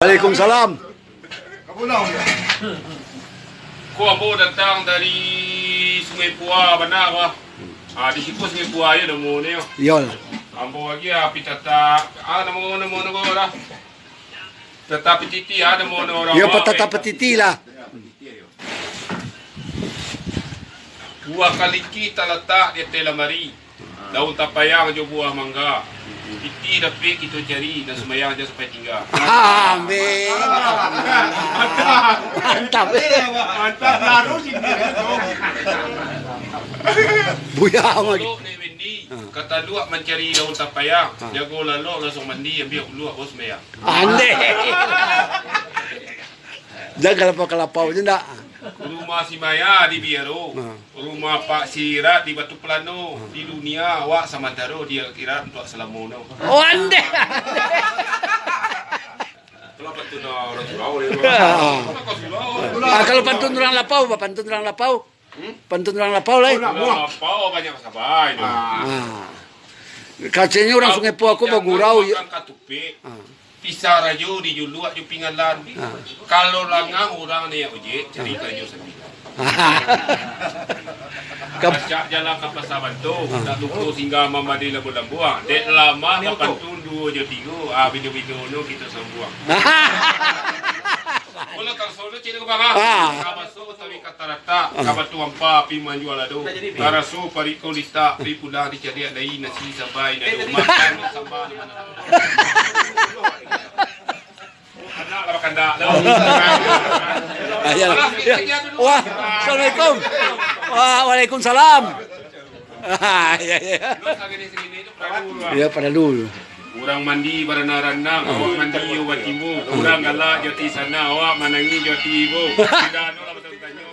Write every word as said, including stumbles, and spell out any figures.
Waalaikumsalam. Ko ambo datang dari Sungai Pua bana ko. Ah, di siko Sungai Pua yo namo nyo. Yo lah. Ambo lagi ah pitata, ah, namo, namo, namo lah. Pitata pititi, ah, namo, namo urang. Yo, pitata pititi lah. Buah kaliki talatak di ateh lamari. Daun tapayang jo buah mangga. Pitih dapek kito cari, nan sumbayang jan sampai tingga. Amin. Mantap. Mantap, baru sini. Buya Ahmad. Solok Nek Wendy, ka taluak mancari daun tapayang. Jago lalok, langsuang mandi, ambiak uluak, baru sumbayang. Andeh. Jan kalapau-kalapau je ndak. Rumah si Maya di Biaro. Ha. Rumah Pak Sirat di Batu Pelano. Ha. Di dunia awak samantaro, di akhirat untuak salamo no. Oh, andeh. Kalau pantun urang surau, dia. Ha. Kalau kau surau. Ah, kalau pantun urang lapau, bah, pantun urang lapau. Hmm? Pantun urang lapau lai. Oh, nak buah. Lapau banyak sabar, itu. Ah. Ah. Kacenyo urang Sungai Pua ko bagurau, yo. Makan katupek. Ah. Pisah rajo dijuluak jo pinggalan. Ah. Kalau langang urang naiak ojek, cari karajo sambilan. Kap- Pacak jalan ka Pasa Banto, ah, dak lupo singgah mambali lambuang-lambuang. Dek lamak bapantun duo jo tigo, ah, bino-bino no kito sambuang. Kalau tarsono cik ko bang, ah. Ah. Ka baso utawi ka taratak, ah, ka Batu Ampa pi manjua lado. Ka raso parik ko litak, pi pulang dicaliak lai nasi sambal indak ado. Makan sambal di mana? Anak lah bakandak tu. Ah, iyalah. Ya. Wah, assalamualaikum. Wah, waalaikumsalam. Ah, ya, ya. Terus lagi di sini tu perahu. Ya, perahu. Urang mandi barandang-randang, awak mandi yo batimbo. Urang galak jo ati sanang, awak manangih jo ati ibo. Sudah, no lah, batanyo.